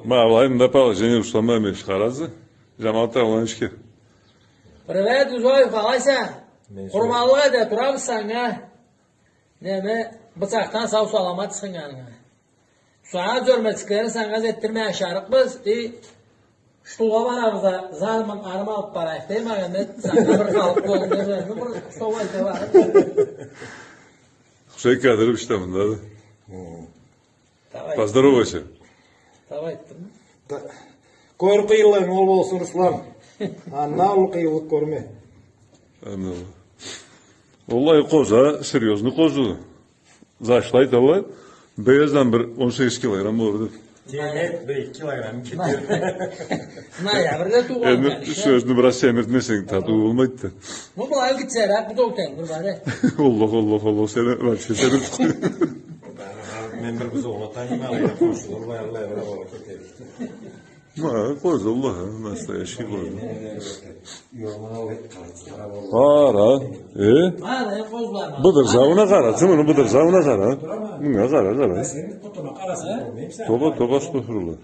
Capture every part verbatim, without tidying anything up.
Ма былай, мында положение, Руслан, ма мени къарагъыз. Жамал, талай ишге. Привет, Узоев, къалайса? Къурманлыкъ эте турабыз санга. Неме, бычакъдан сау-саламат чыкъгъанынга. Сора зёрмечиклерин санга зетдирмей ашарыкъбыз. И, штулгъа барабыз да, зармын, арым алып барайыкъ, дейме, Агъамет, санга бир къалып болду, дейме, бир сау айта бар. Хусейн Кадыров ишде мында да. Хы. Давай. Поздоровайся. Давай. Да. Кёр, къыйынлыгъынг ол болсун, Руслан. Андан уллу къыйынлыкъ кёрме. Аны. Уаллахи, къозу, серьёзный къозу. Зашла айталла, бейаздан бир он сегиз килограмм болур деп. Темир бир эки килограмм кетер. Ноябрда туугъан. Энди сёзню бираз семиртмесенг, татыу болмайды да. Бу былай гитсерек, бу да темир бар, э. Аллах, Аллах, Аллах, сени вообще семирт. Мен бир бузоуну таныйма, алай, къошулур, баягъылай, бир алып кетерик. Ма, къозу, Аллах, настоящий къозу. Къара, э? Быдырзауна къара, сымыны быдырзауна къара. Мынга къара, къара. Тоба, тоба, астагъфируллах.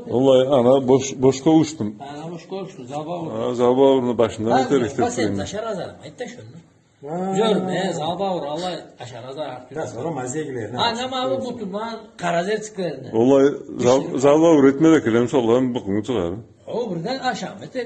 Уаллахи, ана бош, бошха учдум. Ана бошха учдум, залбаур. А, залбаурну башындан этерик деп къоюм. Ашар азарым, айт да шуну. Зёрме, залбаур, алай ашар азар артыкъ. Да, сора мазегилерине. Ана ма бу бутундан къара зерчиклерине. Уаллахи, зал-, залбаур этме да келем, солдан букъунгу чыгъар. О, бирден ашам эте.